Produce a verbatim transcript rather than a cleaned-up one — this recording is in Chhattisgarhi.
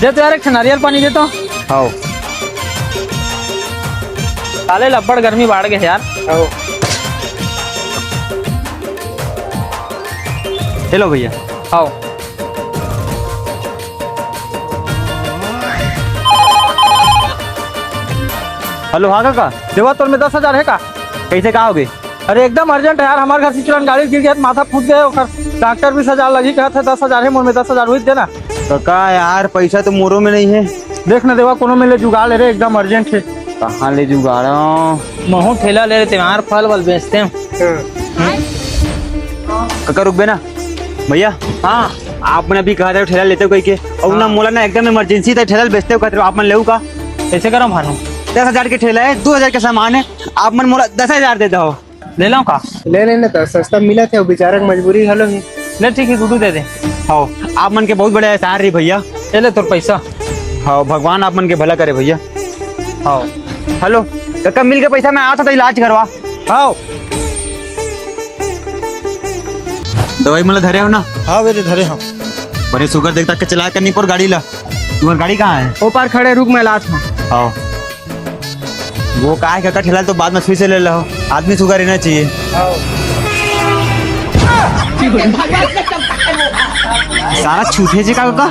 दे तो यार, एक ठन नारियल पानी दे तो। हाव। साले लब्बड़ गर्मी बाढ़ गे हे यार। हाव। ये लो भैया। हाव। हेलो, हाँ काका, देवा तोर में दस हजार हे का? कइसे, का होगे? अरे एकदम urgent हे यार, हमर घर सिचुआन गाड़ी गिर गे, माथा फूट गे ओकर। डॉक्टर बीस हजार लगही कहत हे, दस हजार हे मोर में, दस हजार होही त दे ना। काका यार, पइसा तो मोरो में नइ हे। देख ना देवा, कोनो में ले जुगाड़ ले रे, एकदम urgent हे। कहाँ ले जुगाड़ंव? महूँ ठेला ले रहे थे यार, फल वल बेचते हैं। काका रुकबे ना। भैया, हाँ। आप मन अभी कहत रहेव ठेला लेतेव कहिके, अउ ना हाँ। मोला ना एकदम emergency त ठेला ल बेचतेव कहत रहेव, आप मन लेहू का? कइसे करंव भानु? दस हजार के ठेला हे, दू हजार के सामान हे, आप मन मोला दस हजार दे दव। ले लंव का? ले ले ना, त सस्ता मिलत हे, अउ बेचारा के मजबूरी घलो हे। ले ठीक हे, गुड्डू दे दे। हाव, आप मन के बहुत बड़े एहसान रही भैया। ये ले तोर पइसा। हाव, भगवान आप मन के भला करे भैया। हाव। हेलो, काका मिल के पइसा मैं आत हँव त इलाज करवा। हाव। दवाई मन ल धरे हव ना? हाँ बेटे, धरे हँव। बने सुघर देख ताक के चलाय कर निपोर गाड़ी ला। तुम्हर गाड़ी कहाँ हे? ओ पार खड़े, रुक, मैं लात हँव। हाव। वो काय काका ठेला तो बाद में फिर से ले लो, आदमी सुघर रहना चाहिए। सारा छूटे जे का काका।